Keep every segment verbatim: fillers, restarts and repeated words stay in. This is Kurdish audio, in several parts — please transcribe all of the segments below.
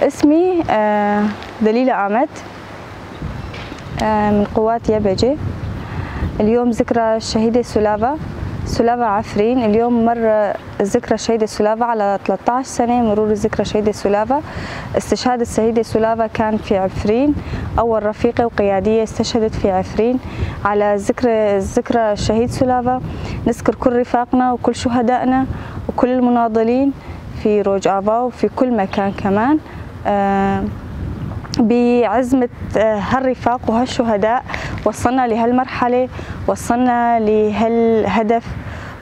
اسمي، آه، دليلة آمد، آه، من قوات يبجة. اليوم ذكرى الشهيدة سلاوة، سلاوة عفرين. اليوم مر ذكرى الشهيدة سلاوة على ثلاثة عشر سنة مرور ذكرى الشهيدة سلاوة. استشهاد الشهيدة سلاوة كان في عفرين، أول رفيقة وقيادية استشهدت في عفرين. على ذكر، ذكرى الشهيد سلاوة، نذكر كل رفاقنا وكل شهدائنا وكل المناضلين في روجافا وفي كل مكان كمان. آه، بعزمة، آه، هالرفاق وهالشهداء وصلنا لهالمرحلة، وصلنا لهالهدف،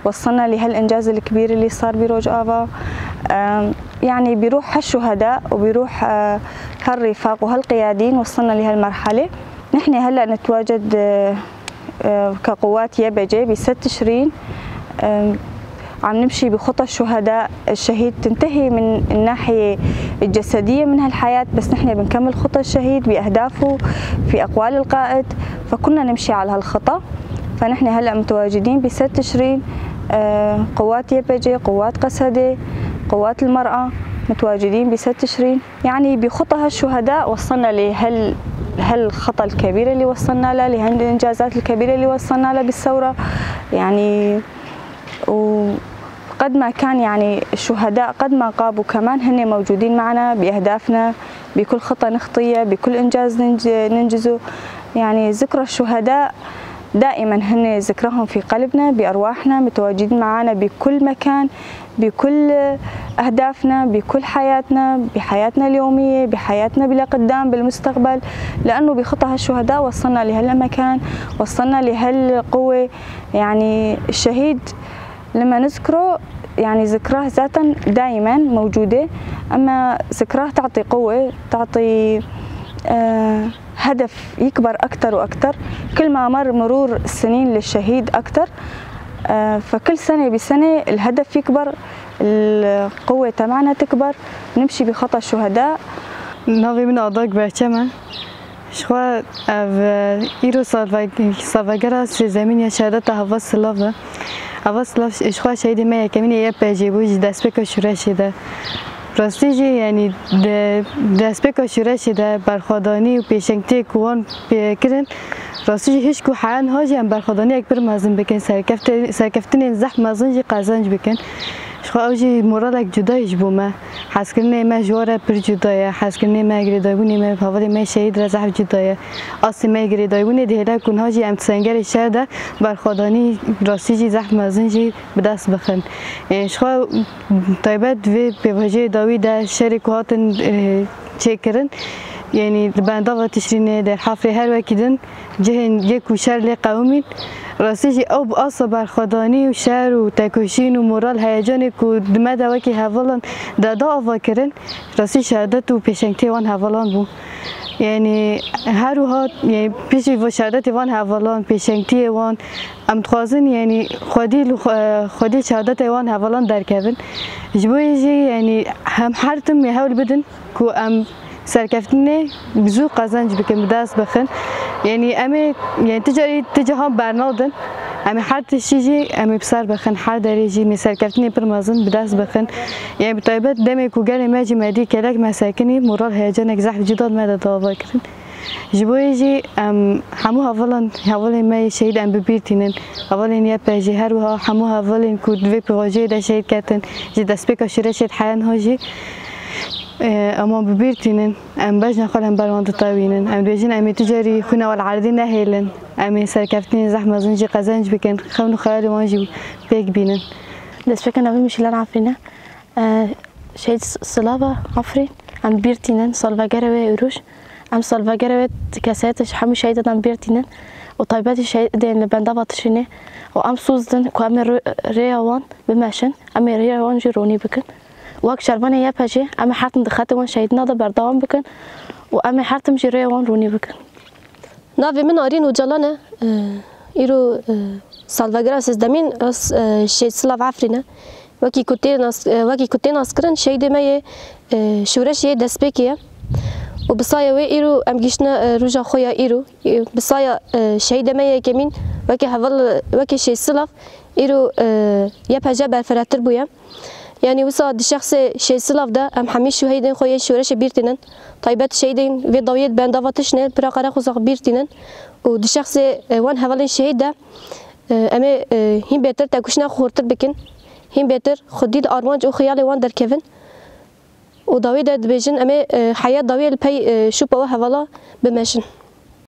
وصلنا لهالإنجاز الكبير اللي صار بروجافا. آم، يعني بروح هالشهداء وبروح، آه، هالرفاق وهالقيادين وصلنا لهالمرحلة. نحن هلأ نتواجد، آه، آه، كقوات يبجة بست تشرين. آم، عم نمشي بخطى الشهداء. الشهيد تنتهي من الناحية الجسدية من هالحياة، بس نحن بنكمل خطى الشهيد بأهدافه، في أقوال القائد، فكنا نمشي على هالخطى. فنحن هلأ متواجدين بست تشرين، آه، قوات يبجة، قوات قسدة، قوات المرأة، متواجدين بست تشرين. يعني بخطى هالشهداء وصلنا لهال-، هالخطى الكبير اللي وصلنا له، لهالإنجازات الكبيرة اللي وصلنا لها بالثورة. يعني وقد ما كان، يعني الشهداء قد ما غابوا كمان هن موجودين معنا بأهدافنا، بكل خطة نخطيها، بكل إنجاز ننج-، ننجزه. يعني ذكرى الشهداء دائما هن ذكرهم في قلبنا، بأرواحنا، متواجدين معنا بكل مكان، بكل أهدافنا، بكل حياتنا، بحياتنا اليومية، بحياتنا بلقدام، بالمستقبل، لأنه بخطى هالشهداء وصلنا لهالمكان، وصلنا لهالقوة. يعني الشهيد لما نذكره، يعني ذكراه ذاتا دائما موجودة، أما ذكراه تعطي قوة، تعطي، آه، هدف يكبر أكتر وأكتر. كل ما مر مرور السنين للشهيد أكتر، آه، فكل سنة بسنة الهدف يكبر، القوة تبعنا تكبر، نمشي بخطى الشهداء. Navê min Adak Berçem e. Ji xwe ev, e, îro salve-, salvegera sêzemîn ya şehadeta Heval Silav e. Heval Silav ji xwe şehîdê me yekemîn ê Y P G bû ji destpêka şûreşê de. Rastî jî, yanî, di destpêka şûreşê de berxwedanî û pêşengtiyê ku wan pê kirin, rastî jî hişk û heya niha jî em berxwedaniyek pir mezin bikin, serkefte-, serkeftinên zehf mezin jî qezenc bikin. Ji xwe ew jî moralek cuda ye ji bo me. Hezkirinê me ji wan re pir cuda ye. Hezkirinê me, girêdaybûnê me, hevalê me şehîd re zehf cuda ye. Astê me girêdaybûnê dihêle ku niha jî em di sengerê şer de berxwedanî rastî jî zehf mezin jî bi dest bixin. Ê, ji xwe taybet vê pêvajoyê dawî de şerê ku hatin, e, çêkirin, yanî li bendava Tişrînê, Dêrhafrê, her wekî din cihên yê ku şer lê qewimîn, rastî jî ew bi asa berxwedanî û şer û tekoşîn û moral heyecanê ku di me de wekî hevalan de da ava kirin, rastî şehadet û pêşengtiyê wan hevalan bû. Yanî her wiha, yanî piştî vê şehadetê van hevalan, pêşengtiyê wan, em dixwazin, yanî xwedî li xwe-, xwedî şehadetê wan hevalan derkevin. Ji bo yê jî, yanî hem her tim ê hewl bidin ku em serkeftinê bi zû qezenc bikin, bi dest bixin. Yanî em ê, yanî ti carî ti cihan bernadin. Em ê her tiştî jî em ê bi ser bixin, her derê jî em ê serkeftinê pir mezin bi dest bixin. Yanî bi taybet demê ku gelê me jî me dî, gelek me sekinî, moral heyecanek zehf cuda di me de dava kirin. Ji bo yê jî em hemû hevalan, hevalên me yê şehîd em bi bîr tînin. Hevalên Y P G, her wiha hemû hevalên ku di vê pêvajoyê de şehîd ketin, ji destpêka şûreşê di heya niha jî, e, em wan bi bîr tînin. Em bejna xwe li hember wan ditewînin. Em dibêjin em ê tu carî xwîna wan li erdê nehêlin. Em ê serkeftinên zehf mezin jî qezenc bikin. Xewn û xeyalên wan jî pêk bînin. Destpêka navê min Şîlan Efrîn e. E, Şehîd S-, Silava Efrîn, em bîr tînin salvegera wê êroj. Em salvegera wê kesayeta ji hemû şehîdan em bîr tînin û taybetî şehîdên li bendava Tişrînê û em soz din ku em ê rê-, rêya wan bimeşin, em ê rêya wan jî ronî bikin. Wek şervanê Y P G, em ê her tim di xetê wan şehîdina de berdewam bikin û em ê her tim jî rêya wan ronî bikin. Navê min Arîn Ocalan e. Îro, e, salvegera sêzdemîn, e, Şehîd Silav Efrîn e. Wekî ku tê nas-, e, wekî ku tê naskirin, şehîdê me yê, e, şoreşê yê destpêkê ye. Û bi saya wê îro em gihîştine, e, roja xwe ya îro. E, bi saya, e, şehîdê me yê yekemîn weke heval, weke Şehîd Silav îro, e, Y P G berfiretir bûye. Yanî wisa di şexsê Şehîd Silav de em hemî şehîdên xwe yên şoreşê bîr tînin. Taybet şehîdên vê dawiyê di bendava tişt ne, pira qerex wisa xwe bîr tînin. Û di şexsê, e, wan hevalên şehîd de, e, em ê, e, hîn bêtir têkoşîna xwe xurtir bikin. Hîn bêtir xwedî li armanc û xiyalê wan derkevin. Û dawî de dibêjin, em ê, e, heya dawiyê li pey, e, şûpa û hevala bimeşin.